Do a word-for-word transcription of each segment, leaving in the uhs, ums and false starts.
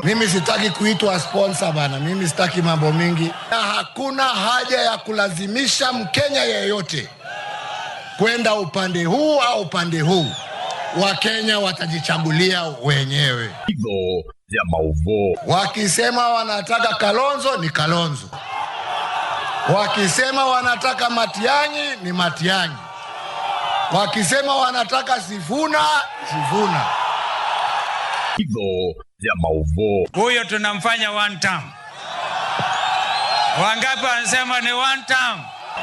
Mimi sitaki kuitwa sponsor bana, mimi sitaki mambo mingi. Na hakuna haja ya kulazimisha Mkenya yeyote kwenda upande huu au upande huu. Wakenya watajichagulia wenyewe. Itho ya maũvoo. Wakisema wanataka Kalonzo, ni Kalonzo. Wakisema wanataka Matiang'i, ni Matiang'i. Wakisema wanataka Sifuna, Sifuna. Itho ya maũvoo. Huyo tunamfanya one term. Wangapi wanasema ni one term?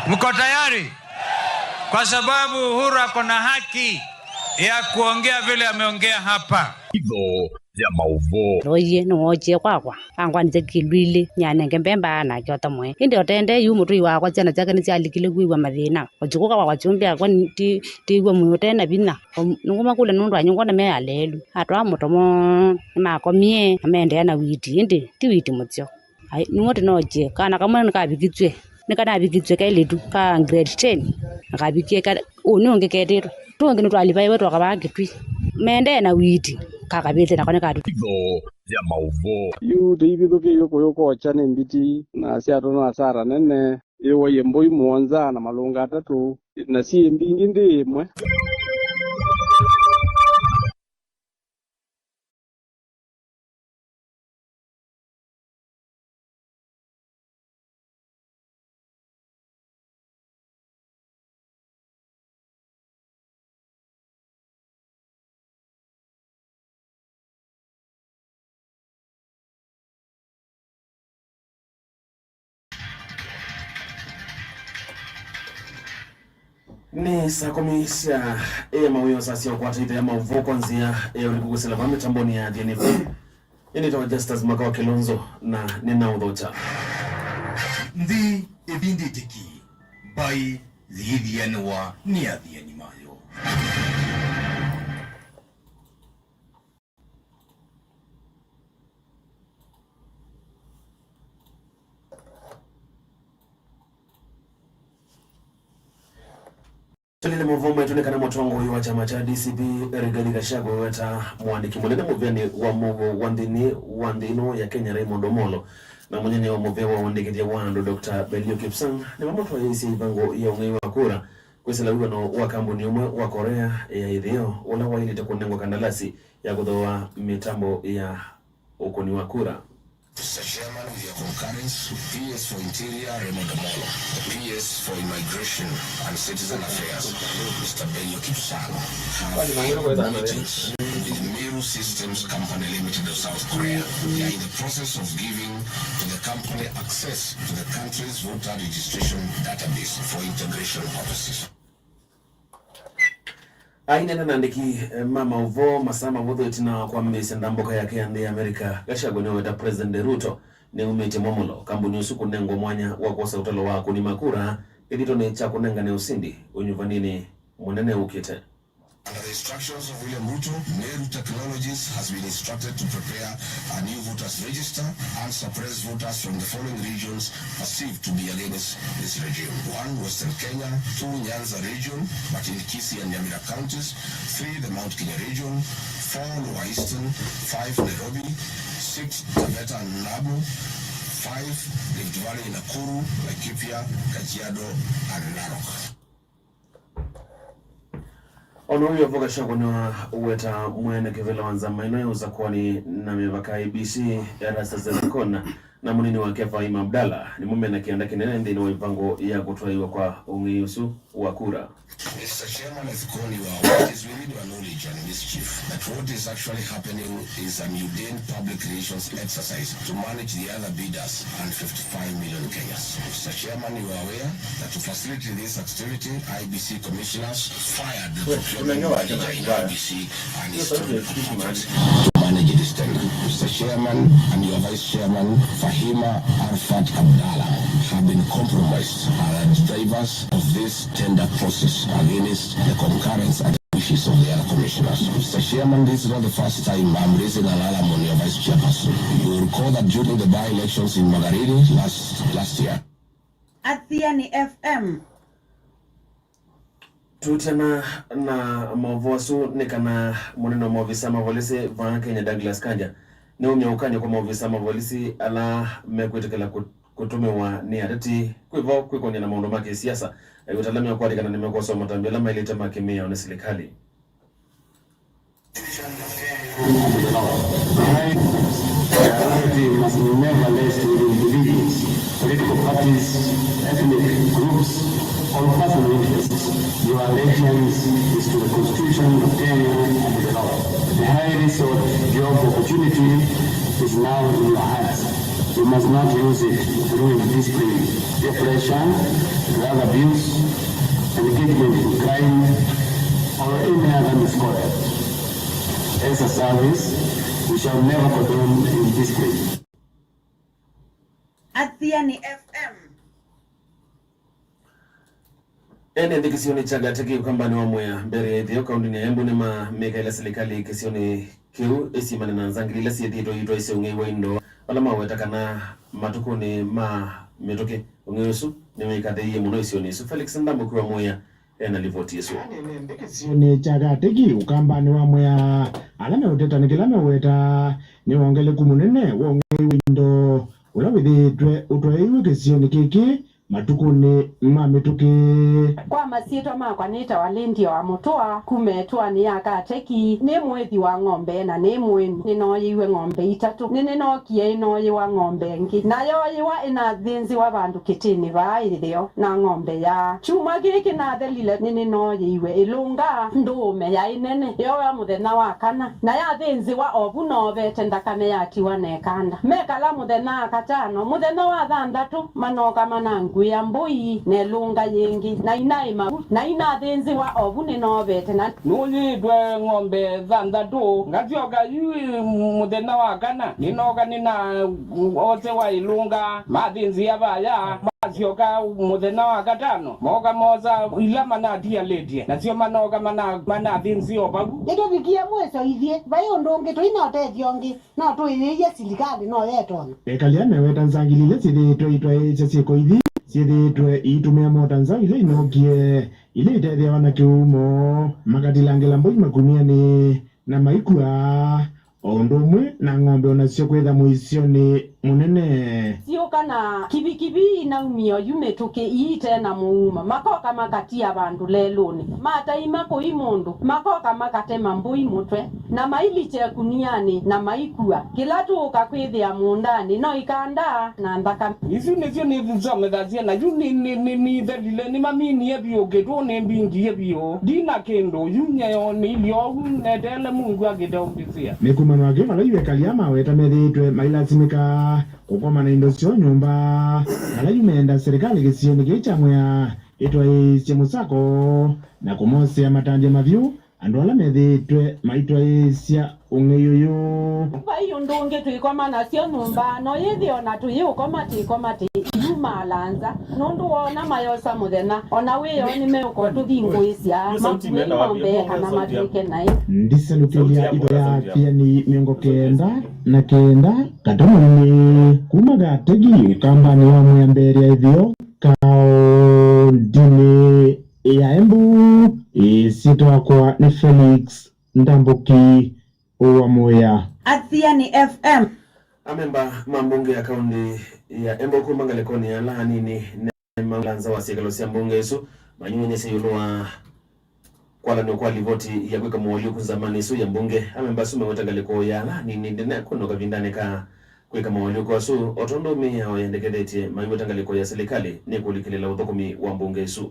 Mko tayari? Kwa sababu Uhuru ako na haki ya kuongea vile ameongea hapa. Itho ya maũvoo. Ndoie nĩwookie kwakwa, angwanĩsya kĩlũ ilĩ, nĩanenge mbemba nake ũtamwe. Ĩndĩ o tendee yu mũtũi wakwa, syana syake nĩsyalikile kwĩw'a mathĩna. Ũtukũ kwakwa kyũmbe akwa ti- tĩw'a mwĩĩ ũte na vinya. O nĩngũmakũlya nũndũ wa nyũngwa na me aleelu. Atwaa mũtomo, nĩmakomie na maendeea na witi, ĩndĩ ti witi mũseo. Ai, nĩw'o tũnookie. Kana kamwe nĩkavikĩtw'e, nĩkanavikĩtw'e kelĩtu ka grade ten, na kavikie ka ũnĩ ũngĩ ketĩtwe. Tũngĩ nĩtwalivaiwe twakavaa kĩtwi. Mendee na witi, kakavĩte nako nĩkatũtw'e. Itho ya maũvoo. Yu tũivithũkĩiw'e kũyũkokya nĩ mbiti, na syatũnwa asara nene. Yĩwaie mbũi mũonza na malũnga atatũ, na syĩ mbingĩ nthĩ ĩmwe. Nĩ saa kũmi sya ĩĩ mawĩoo, saa sya ũkwata ĩthe ya maũvoo kwa nzĩa ya ũliku kwĩsĩla vaa mĩtambonĩ ya Athiani F M. Nĩnĩtawa Justus Maka wa Kilonzo, na nĩnaũthokya. Nthĩ ĩvindĩte ki, mbaĩ yĩĩthianĩwa nĩ athiani mayo. Tũlile maũvoo maitũ nĩ kana mũtongoi wa kyama kya D C P, Rigathi Gachagua, weta mũandĩki mũnene mũvĩanĩ wa mũuo wa nthĩnĩ wa nthĩ ĩno ya Kenya, Raymond Omolo, na mũnyanyae wa mũvĩa wa ũandĩkĩthya wa andũ, Doctor Belio Kipsang, nĩmamũtwaĩĩsye ĩvango ya ũng'ei wa kura kwĩsĩla wĩw'ano wa kambuni ũmwe wa Korea ya Ĩtheo ũla waĩlĩte kũnengwa kandalasi ya kũthooa mĩtambo ya ũkũni wa kura. Mister Chairman, with your concurrence, P S for Interior, Raymond Omolo, P S for Immigration and Citizen Affairs, Mister Belio Kipsang, have filed meetings with Meru Systems Company Limited of South Korea. They are in the process of giving to the company access to the country's voter registration database for integration purposes. Aineena na andĩki, eh, ma maũvoo masaa mavũthũ ĩtina wa kwambĩĩsya ndambũka yake ya nthĩ ya Amerika, Gachagua nĩweta President Ruto nĩumĩtye mwamũlo kambuni ũsu kũnengwa mwanya wa kwosa ũtalo wa akũni ma kura kĩthitũnĩ kya kũnengane ũsindi ũnyuvaninĩ mũnene ũkĩte. Under the instructions of William Ruto, Meru Technologies has been instructed to prepare a new voters register and suppress voters from the following regions perceived to be against this regime. One, Western Kenya, two, Nyanza region, but in Kisii and Nyamira counties, three, the Mount Kenya region, four, Lower Eastern, five, Nairobi, six, Taveta and Nabo, five, Rift Valley, Nakuru, Laikipia, Kajiado and Narok. O na ũu wĩ o vo, Gachagua nĩwaweta mwene kĩvĩla wa nzama ĩno ya ũsakũani na mĩvaka, I E B C, Erastus Ethekon, na mũnini wake Fahima Abdallah nĩmo mena kĩanda kĩnene nthĩnĩ wa ĩvango ya kũtwaĩwa kwa ũng'ei ũsu wa kura. Mister Chairman, Ethekon, you are aware, it is within your knowledge and mischief that what is actually happening is a mundane public relations exercise to manage the other bidders and fifty-five million Kenyans. Mister Chairman, you are aware that to facilitate this activity, I E B C commissioners fired the procurement manager in I E B C and his team to manage this tender. Mister Chairman and your Vice Chairman, Fahima Arfat Abdallah, have been compromised as the drivers of this tender process against the concurrence and wishes of the other commissioners. Mister Chairman, this is not the first time I'm raising an alarm on your vice chairperson. You will recall that during the by-elections in Margarini last, last year. Athiani F M. Tũtiana na maũvoo asu nĩ kana mũnene wa maovisa ma volisi vaa Kenya, Douglas Kanja, Nĩumya ũkany'o kwa maovisa ma volisi ala mekwĩtĩkĩla kũ-, kũtũmĩwa nĩ ateti kwĩvo kwĩkony'a na maũndũ ma kĩsiasa. Aiweta ala meũkwatĩkana nĩmekwoswa matambya ala maĩlĩte ma kĩmĩao nĩ silikalĩ. Priority must never rest with individuals, political parties, ethnic groups, or personal interests. Your allegiance is to the Constitution of Kenya and the law. The highly sought job opportunity is now in your hands. You must not use it to ruin discipline, peer pressure, drug abuse, engagement in crime, or any other misconduct. As a service, we shall never condone indiscipline. Athiani F M. Ene nthĩ kĩsionĩ kya Gateki ũkambanĩ wa Mwea, mbere ya ĩtheo kaũndĩnĩ ya Embu nĩmamĩkaĩla silikalĩ kĩsionĩ kĩu ĩsimane na nzangili ila syĩthĩĩtwe iitwaĩĩsya ũng'ei wa indo, vala maweta kana matukũnĩ ma mĩtũkĩ ũng'ei ũsu nĩwĩkathĩĩie mũno isionĩ isu. Felix Ndamũkua Mwea ena livoti ĩsu. Ene nthĩ kĩsionĩ kya Gateki ũkambanĩ wa Mwea, ala meũteta nĩ kĩla meweta nĩ wongeleku mũnene wa ũng'ei wa indo ũla wĩthĩĩtwe ũtwaĩiwe kĩsionĩ kĩkĩ matukũnĩ ma mĩtũkĩ. Kwa masyĩtwa makwa nĩtawa Lindia wa Mũtũa, kuma ĩtũanĩ ya Kateki, nĩ mũĩthi wa ng'ombe na nĩ mũĩmi. Nĩnooyĩiwe ng'ombe itatũ. Nĩnĩnookie ĩnooyĩwa ng'ombe ĩngĩ, na yooyĩwa ĩnathĩnzĩwa vandũ kĩtĩnĩ vaa ĩtheo na ng'ombe yaa. Kyumwa kĩĩ kĩnathelile nĩnĩnooyĩiwe ĩlũnga ndũũme yaĩ nene, yoowa mũthenya wa kana, na yathĩnzĩwa o vu noovete nthakame yatiwa na ĩkanda. Mekala mũthenya wa katano, mũthenya wa thanthatũ, manooka mananguĩa mbũi na ĩlũnga yĩngĩ, na inaĩma vu, na inathĩnzĩwa o vu nĩnoovete, na nũyĩĩtwe ng'ombe thanthatũ, ngasyoka yu mũthenya wa kana, nĩnooka nĩnaosewa ĩlũnga, mathĩnzĩa vaya, masyoka mũthenya wa katano, mooka moosa ila manatialĩtye, nasyo manooka mana-, manathĩnzĩa o vau. Nĩtũvikie mũĩso ithyĩ, vai ũndũ ũngĩ, tũi na ũtethyo ũngĩ. No tũĩyĩĩe silikalĩ no yetonya. Ekali aa meweta nzangili ila syĩthĩĩtwe itwaĩĩsya syĩko ithi syĩthĩĩtwe iitũmĩa mota nzaũ ila inookie, ila itethĩawa na kĩumo, makatilangĩla mbũi makunianĩ na maikua, o ũndũ ũmwe na ng'ombe o nasyo kwĩtha mũisyonĩ mũnene. Syũka na kivikivi inaumia oyu mĩtũkĩ ii ite na mũumo, makoka makatia vandũ lelũnĩ, mataima kũi mũndũ, makoka makatema mbũi mũtwe, na mailikya ĩkunianĩ, na maikua. Kĩla tũũka kwĩthĩa mũũndanĩ no ĩkanda na nthakame. Isu nĩsyo nĩthomethasya, na yu nĩ, nĩ, nĩ, nĩthelile, nĩmaminie vyũ, kĩtũ nĩmbingie vyũ, ndina kĩndũ, yu nyeo nĩilye oou neteele Mungu akĩte ũmbĩsĩa. Nĩ kuma mwakĩ vala yu ekali aa maweta methĩĩtwe mailasimĩka kũkomana indo syoo nyũmba, vala yu meenda silikalĩ kĩsionĩ kĩĩ kya Mwea ĩtwaĩĩsye mũsako na kũmosea matambya mavyũ andũ ala methĩĩtwe maitwaĩĩsya ũng'ei ũyũ. Vai ũndũ ũngĩ twĩkoma nasyo nyũmba, no yĩthĩe o na tũyĩũkoma twĩkoma tĩ iyumaala nza, nũndũ woona mayosa mũthenya, o na wĩoo nĩmeũka ũtũvingũĩsya makuei ng'ombe kana matwĩke naĩ. Ndisalukĩlya itho ya Athiani mĩongo kenda na kenda, Katamani kuma Gategi, ũkambanĩ wa Mwea mbere ya ĩtheo, kaũndĩnĩ ya Embu, ĩsyĩtwa yakwa nĩ Felix Ndambuki wa Mwea. Athiani F M. Amemba ma mbunge ya kaũndĩ ya Embu kuma ngalĩkonĩ ya ala anini nĩmaũla nza wa syĩkalo sya mbunge ĩsu, manyunyĩsye ĩũlũ wa kwalanw'a kwa livoti ya kwĩka moalyũku nzamanĩ ĩsu ya mbunge. Amemba asu meweta ngalĩko ya ala anini ndĩna kũno kavindanĩ ka kwĩka moalyũku asu, o tondũ mĩao yendekethetye maiweta ngalĩko ya silikalĩ nĩ kũlikĩlĩla ũthũkũmi wa mbunge ĩsu.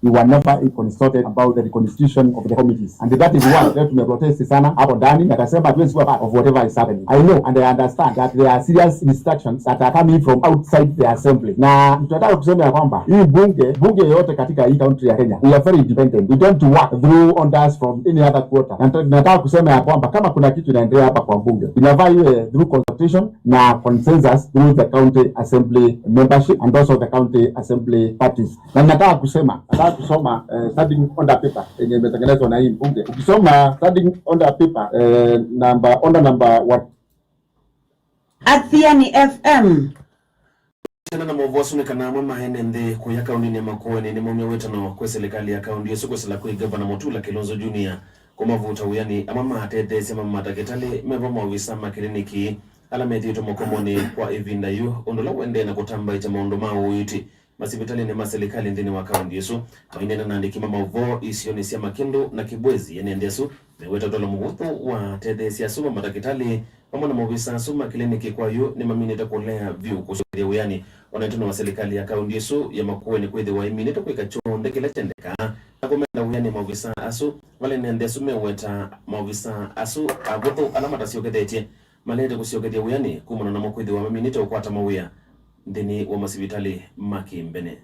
We were never consulted about the reconstitution of the committees. And that is why leo tumeprotest sana hapo ndani, na akasema hatuwezi kuwa part of whatever is happening. I know and I understand that there are serious instructions that are coming from outside the assembly. Na tunataka kusema ya kwamba hii bunge, bunge yote katika hii country ya Kenya, we are very independent. We don't work through orders from any other quarter. Na nata-, nataka kusema ya kwamba kama kuna kitu inaendelea hapa kwa bunge, inafaa iwe through consultation na consensus through the county assembly membership and also the county assembly parties. Na nataka kusema, nataka kusoma, eh, standing order paper yenye imetengenezwa na hii mbunge. Ukisoma standing order paper, eh, number, order number one. Athiani F M. Kũatĩana na maũvoo asu nĩ kana amwe ma ene nthĩ kũya kaũndĩnĩ ya Makueni nĩmaumya wĩtano kwĩ silikalĩ ya kaũndĩ ĩsu kwĩsĩla kwĩ Ngavana Mutula Kilonzo Junior kũmavuta wĩanĩ. Amwe ma atetheesya ma matakĩtalĩ me vo maovisa ma kĩliniki ala methĩĩtwe makomonĩ kwa ĩvinda yu, ũndũ ũla ũendee na kũtambaĩkya maũndũ ma ũiiti masivitalĩnĩ ma silikalĩ nthĩnĩ wa kaũndĩ ĩsu. Maineena na andĩki ma maũvoo isionĩ sya Makindu na Kibwezi, ene nthĩ asu meweta ũtalo mũvũthũ wa atetheesya asu ma matakĩtalĩ vamwe na maovisa asu ma kĩliniki kwa yu nĩmaminĩte kũlea vyũ kũsyokethya wĩanĩ. Ona ĩtina wa silikalĩ ya kaũndĩ ĩsu ya Makueni kwĩthĩwa ĩminĩte kwĩka kyonthe kĩla kyendekaa na kũmenda wĩanĩ maovisa asu, vala ene nthĩ asu meweta maovisa asu avũthũ ala matasyokethetye malete kũsyokethya wĩanĩ kumana namo kwĩthĩwa maminĩte ũkwata mawĩa nthĩnĩ wa masivitalĩ ma kĩmbene.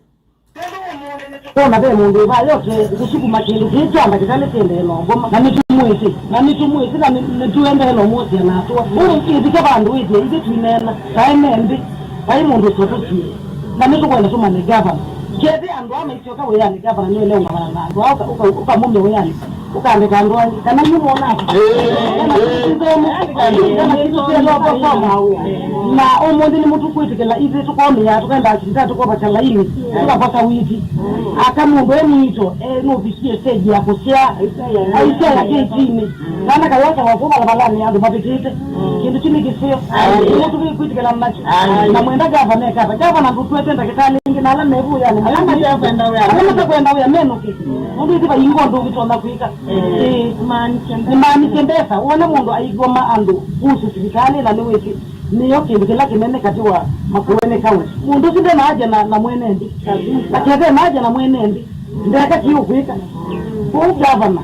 Wona ve mũndũ ĩvaa yote ĩkũsukuma kĩndũ kĩĩ kya ndakĩtalĩ kĩendee na ũngoma, na nĩtũmwĩsĩ, na nĩtũmwĩsĩ, na nĩ- nĩtũendee na ũmũsya na atũa. Ũũ ĩthike vandũ wĩthĩe ithyĩ twineena, tae me nthĩ, vai mũndũ ũsũtũkie, na nĩtũkwenda tũmanye gavana. Kethĩ andũ aa maisyoka wĩanĩ, gavana nĩũle ũngavana na andũ aa ũka- ũka- ũkamumya wĩanĩ, ũkandĩka andũ angĩ, kana nĩ mwona ata? Na ũmũnthĩ nĩ mũtũkwĩtĩkĩla ithyĩ tũkomĩa, tũkendaa sivitalĩ tũkovakya laini, tũkavaka witi. Aka mũndũ e mũito, e nũvikie stage ya kũsyaa, aisyaa ya kĩtinĩ. Kana kayosa wakũ valavalani andũ mavĩtĩte. Kĩndũ kyu nĩ kĩseo. Nĩmo tũkwĩtĩkĩla nakyo. Na mwenda gavana ekata. Gavana ndũtwete ndakĩtalĩ ĩngĩ na ala mevũyanĩ. Ala matakwenda wĩa menũke. Nũndũ ĩthi vaingo ũndũ ũngĩ tonya kwĩka. Ĩĩ. Nĩmaanisye mbesa. Wona mũndũ aigoma andũ kuhusu sivitalĩ na nĩwĩsĩ nĩyo kĩndũ kĩla kĩnene katĩ wa Makueni County. Mũndũ ũsu ndena haja na, na mwene nthĩ. Na kethĩwa ena haja na mwene nthĩ, ndeka kĩ ũkwĩka. Kwoou gavana,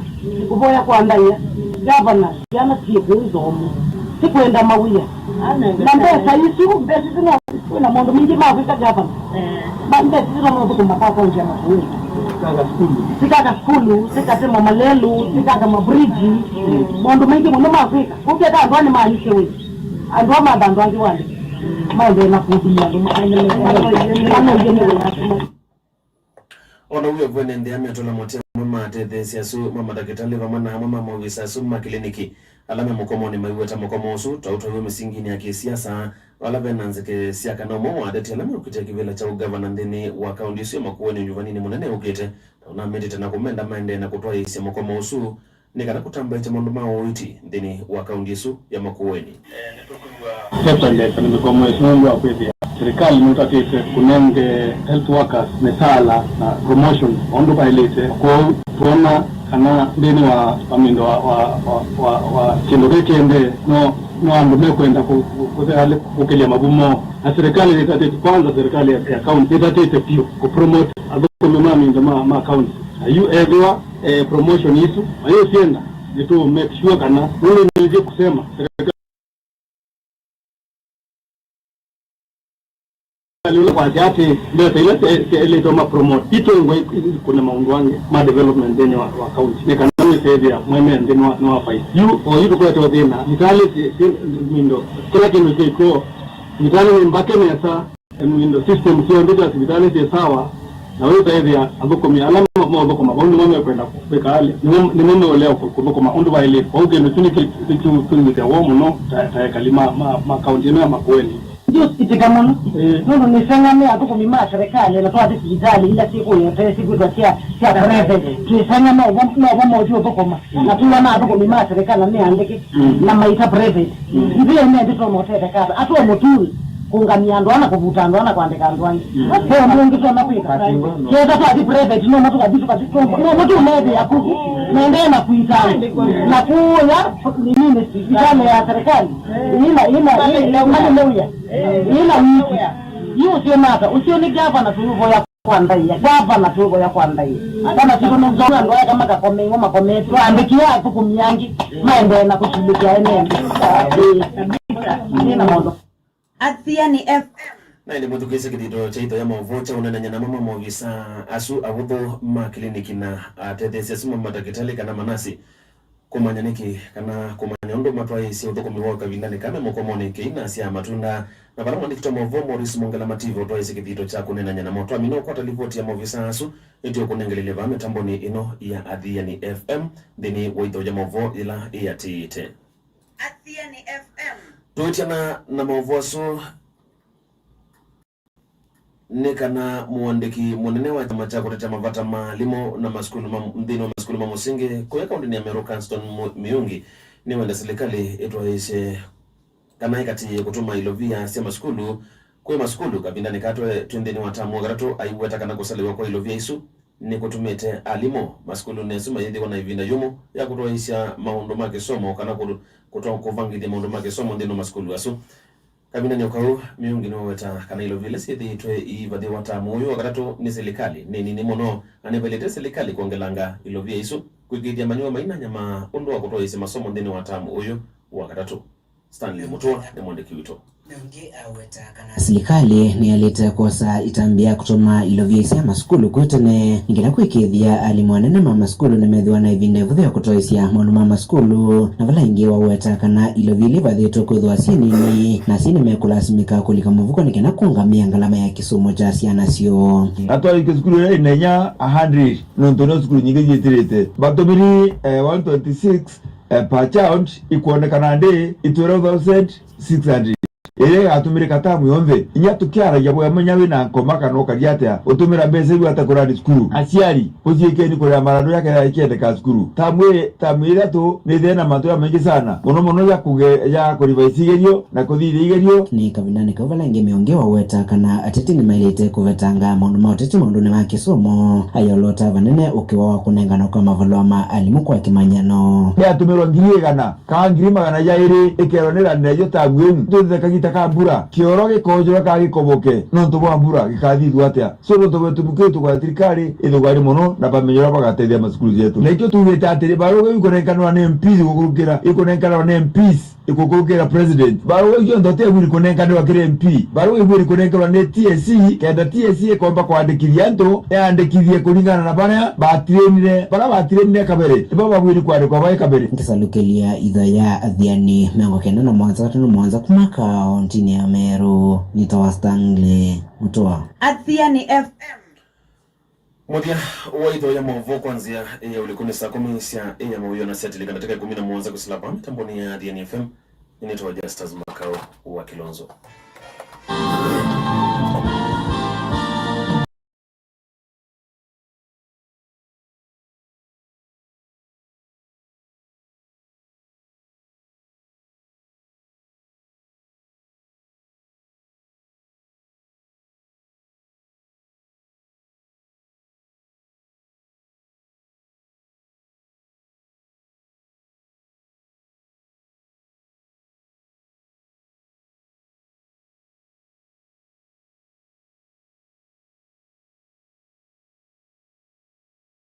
kũvoya kwa ndaĩa, gavana, syana syĩ kũu nzomu. Sikwenda mawĩa. Na mbesa isu, mbesa isu no, kwĩna maũndũ maingĩ ma kwĩka gavana. Ma mbesa isu no mathũkũma kwa kaunti ya Makueni. Sikaka sukulu, sikatema malelu, sikaka mabriji, maũndũ maingĩ mũno ma kwĩka. Kũkĩta andũ aa nĩmaanisye wĩ. Andũ aa matha andũ angĩ wandĩ. Maendee na kũthimia andũ maendele. Manoie nĩ wĩna. Ona ũu ĩvo ene nthĩ ametũla mũtĩ amwe ma atetheesya asu ma matakĩtalĩ vamwe na amwe ma maovisa asu ma kĩliniki ala me mũkomonĩ maiweta mũkomo ũsu ta ũtwaiwe mĩsinginĩ ya kĩsiasa, vala ve na nzeke sya kana ũmwe wa ateti ala meũkitĩa kĩvĩla kya ũngavana nthĩnĩ wa kaũndĩ ĩsu ya Makueni ũnyuvaninĩ mũnene ũkĩte, na ũnametĩte na kũmenda maendee na kũtwaĩĩsya mũkomo ũsu nĩ kana kũtambaĩkya maũndũ ma ũiiti nthĩnĩ wa kaũndĩ ĩsu ya Makueni. Settlement na mĩkomo ĩsu nũndũ wa kwĩthĩa serikali nĩtatĩte kũnenge health workers mĩsaala na promotion o ũndũ vaĩlĩte. Kwoou twona kana nthĩnĩ wa mamindo wa, wa, wa, wa, wa kĩndũ kĩĩ kĩendee, no, no andũ mekwenda kũ- kũ- kũkĩlya mavumo, na serikali nĩtatĩte, kwanza serikali ya, ya county nĩtatĩte vyũ kũpromote athũkũmi ma mindo ma, ma county. Na yu ethĩwa eh, promotion isu mayũsyenda, nĩtũ make sure kana nũndũ nĩnĩthĩ kũsema serikali ũla kwasya atĩ mbesa ila syaĩlĩtwe ma promote itũngwe ikũne maũndũ angĩ ma development nthĩnĩ wa, wa county, nĩ kana wĩsethĩa mwene nthĩ nĩwa, nĩwa fight. Yu o yu tũkwete thĩna, sivitalĩ syĩ, syĩ mindo, kĩla kĩndũ kĩkw'o, sivitalĩ nĩ mbake nesa. Enu indo system syonthe sya sivitalĩ syĩ sawa, na wĩsaĩthĩa athũkũmi ala ma- maũthũkũma vau nĩmo mekwenda kwĩka alĩ, nĩmo nĩmo meũlea kũ- kũthũkũma ũndũ vaĩlĩte. Kwoou kĩndũ kyu nĩ kĩ- nĩkĩtwĩthĩa woo mũno ta ta ekali ma ma ma kaũntĩ ĩno ya Makueni. Ndio sikitika mũno. Ĩĩ. Nũndũ nĩseng'ane athũkũmi ma serikali na twathi sivitalĩ ila syĩkũyotee syĩkwĩtwa sya sya private. Twĩseng'ane novo novo mothiũthũkũma. Na twĩana athũkũmi ma serikali na nĩ andĩke na maita private. Ithyĩ ene nthĩ tũmotete kata atũe mũtui kũngamia andũ ana, kũvuta andũ ana, kwandĩka andũ angĩ. Ve ũndũ ũngĩ tũna kwĩka. Kĩenda twathi private, no matu kathi tukathi no matu methĩa ku. Nendee na kuita na kuya nini sivitalĩ ya serikali. Ina ina ina ina ina ina wiki. Yu ũsio nata? Ũsio nĩ gavana tũyũvoya kwa ndaĩa, gavana tũvoya kwa ndaĩa. Kana sitũ nũzona andũ aya kama kakomewa makometwe, andĩkĩa athũkũmi angĩ maendee na kũsulĩkĩa ene. Ĩĩ, kabisa. Nĩ na maũndũ. Athiani F M. Na ĩndĩ mũthukĩĩsye kĩthito kya itho ya maũvoo kya ũnenany'a namo ma maovisa asu avũthũ ma kĩliniki na atetheesya asu ma matakĩtalĩ kana manasi. Kũmanya nĩkĩ, kana kũmanya ũndũ matwaĩĩsye ũthũkũmi woo kavindanĩ ka me mũkomonĩ kĩina sya matunda, na vala mwandĩki wa maũvoo Maurice Mongela Mativa ũtwaĩĩsye kĩthito kya kũneenany'a namo. Twamina ũkwata livoti ya maovisa asu, nĩtũũkũnengelelya vaa mĩtambonĩ ĩno ya Athiani F M nthĩnĩ wa itho ya maũvoo yĩla ĩatĩĩte. Athiani F M. Tũĩtana na maũvoo asu. Nĩ kana mũandĩki mũnene wa kyama kya kũtetea mavata ma alimũ na masukulu ma nthĩnĩ wa masukulu ma mũsingi kũya kaũntĩnĩ ya Meru, Canston Mu- Miungi, nĩwenda silikalĩ ĩtwaĩĩsye kana ĩkatĩĩe kũtũma ilovia sya masukulu kwĩ masukulu kavindanĩ kaa twe- twĩ nthĩnĩ wa tamu wa katatũ. Aiweta kana kũsalĩw'a kwa ilovia isu nĩkũtumĩte alimũ masukulunĩ asu mayĩthĩwa na ĩvinda yũmũ ya kũtwaĩĩsya maũndũ ma kĩsomo kana kũ- kũtwa- kũvangĩthya maũndũ ma kĩsomo nthĩnĩ wa masukulu asu. Kavindanĩ o kau, Miungi nĩwaweta kana ilovia ila syĩthĩĩtwe iivathĩwa tamu ũyũ wa katatũ nĩ silikalĩ nĩ nini mũno, na nĩvaĩlĩte silikalĩ kwongelanga ilovia isu kwĩkĩĩthya manyuwa mainanyama ũndũ wa kũtwaĩĩsya masomo nthĩnĩ wa tamu ũyũ wa katatũ. Stanley Mutua nĩ mwandĩki witũ. Miungi aweta kana silikalĩ nĩyaĩlĩte kwosa ĩtambya ya kũtũma ilovia sya masukulu kwĩ tene nĩ kenda kwĩkĩĩthya alimũ anene ma masukulu nĩmethĩwa na ĩvinda ĩvũthũ ya kũtwaĩĩsya maũndũ ma masukulu, na vala ĩngĩ waweta kana ilovia ila ivathĩtwe kwĩthĩwa syĩ nini na syĩ nĩmekũlasimĩka kũlika mũvuko nĩ kenda kũngamĩa ngalama ya kĩsomo kya syana syoo. Atwaĩke sukulu ĩla ĩnenya a hundred, nũndũ no sukulu nyingĩ syĩtĩlĩte. Vatũmĩli, eh, one twenty-six, eh, per child, ikwonekana ndĩ i twelve thousand six hundred. Ĩla ĩgatũmĩlĩka tamu yonthe. Inya tũkyaragia wamanya wĩ na ngoma kana ũkaria atĩa, ũtũmĩla mbesa iu ata kũrani sukulu. Asyali, ũsiĩkeni kũlea malandũ yake ya ĩkĩendeka sukulu. Tamu ĩ, tamu ĩla tũ, nĩthĩe na matũla maingĩ sana. Mũno mũno ya kũge-, ya kũliva isigerio na kũthithya igerio. Nĩ kavindanĩ kau vala ĩngĩ Miungi waweta kana ateti nĩmaĩlĩte kũvetanga maũndũ ma ũteti maũndũnĩ ma kĩsomo, ayolota vanene ũkĩwa wa kũnengana kwa mavalũa ma alimũ kwa kĩmanyano. Nĩatũmĩlwa ngili ĩgana, kaa ngili magana yaĩlĩ ĩkelwa nĩ lani na ĩyo tamu ĩu. Twĩthĩte kagita ka mbura, kĩoro gĩkoonjolwa kaa gĩkovoke, nũndũ wa mbura gĩkathithwa atĩa? So nũndũ wetu mũkĩtu kwa thirikali ĩthũkani mũno na vamenya ũla vagatethya masukulu yetu. Na ĩkyo tuugĩte atĩrĩ, barũa ĩu ĩkũnenganwa nĩ M Ps kũkũlũkĩla, ĩkũnenganwa nĩ M Ps ĩkũkũlũkĩla president. Barũa ĩu yonthe ũtevwiri kũnenganĩwa kĩla M P. Barũa ĩvwiri kũnenganwa nĩ T S E, kenda T S E ĩkomba kũandĩkĩthya andũ, ĩandĩkĩthye kũlingana na vala vatirĩnile, vala vatirĩnile kavere, nĩvo vavwiri kũandĩkwa vaĩ kavere. Ngĩsalukĩlya itho ya Athiani mĩongo kenda na mũonza gatano mũonza kuma kaũntĩnĩ ya Meru, nĩtawa Stanley Mutua. Athiani F M. Mũthya wa itho ya maũvoo kwa nzĩa ya ũliku nĩ saa kũmi sya ĩa mũuo na syatilika ndatĩka ĩkũmi na mũonza kwĩsĩla vaa mĩtambonĩ ya Athiani F M. Nĩnĩtawa Justus Makau wa Kilonzo.